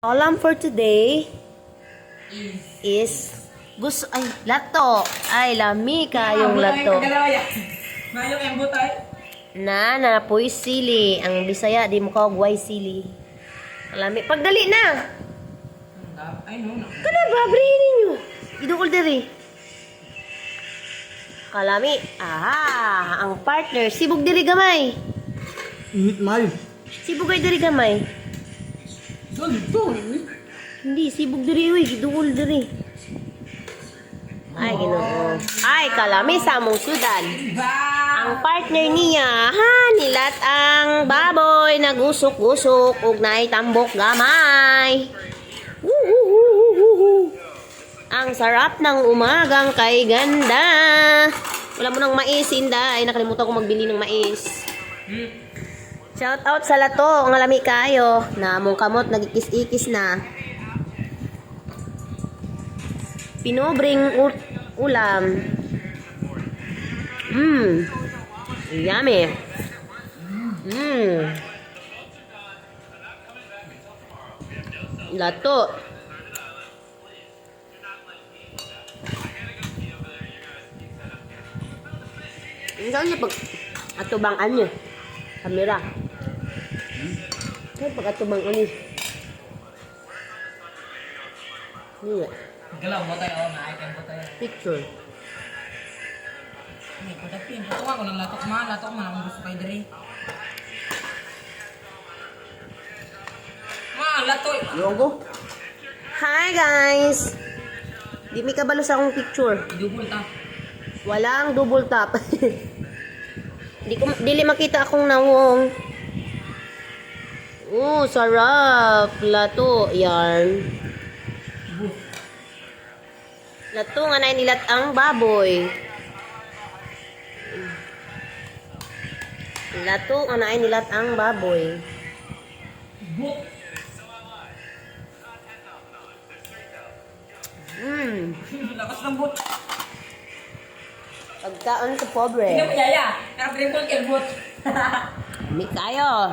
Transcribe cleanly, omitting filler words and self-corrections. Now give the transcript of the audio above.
Ulam for today is gusto ay lato. Ay, lami kayong lato. Mayong embutay. Na na poy sili. Ang Bisaya di mo kaog way sili. Lami pagdali na. Ay, no, no. Kana ba abrihin ninyo? Idukol diri. Kalami. Aha, ang partner sibog diri gamay. Init mal. Sibog ay diri gamay. Dol, Hindi, sibog diri uy, giduol diri. Ay, Ginoo. Ay, kalami sa among sudan. Ang partner niya, ha, nilat ang baboy, nagusok-usok, ug naay tambok gamay. Woohoo! Ang sarap ng umagang kay ganda. Wala mo ng mais, Inday. Nakalimutan ko magbili ng mais. Shout out sa lato, ang lami kayo. Namong kamot, nagikis-ikis na. Pinobring ulam. Yummy. Lato. Ang saan siya pag atubang anyo? Kamera. Saan pag atubang ani? Niya. Galaw mo tayo, oh, naay embutay. Picture. Hindi ko dapin. Tuwa ko ng latok man, latok man akong gusto kay diri. Ma, lato. Yung ko. Hi, guys! Di mi kabalo sa akong picture. Idubol ta. Walang double tap. Di ko dili makita akong nawong. Oh, sarap. Lato yarn. Lato nga na nilat ang baboy. Lato nga na nilat ang baboy. But. Lakas ng but. Pagkaon sa pobre. Hindi mo yaya. Naka-triple kill but. Mi kayo.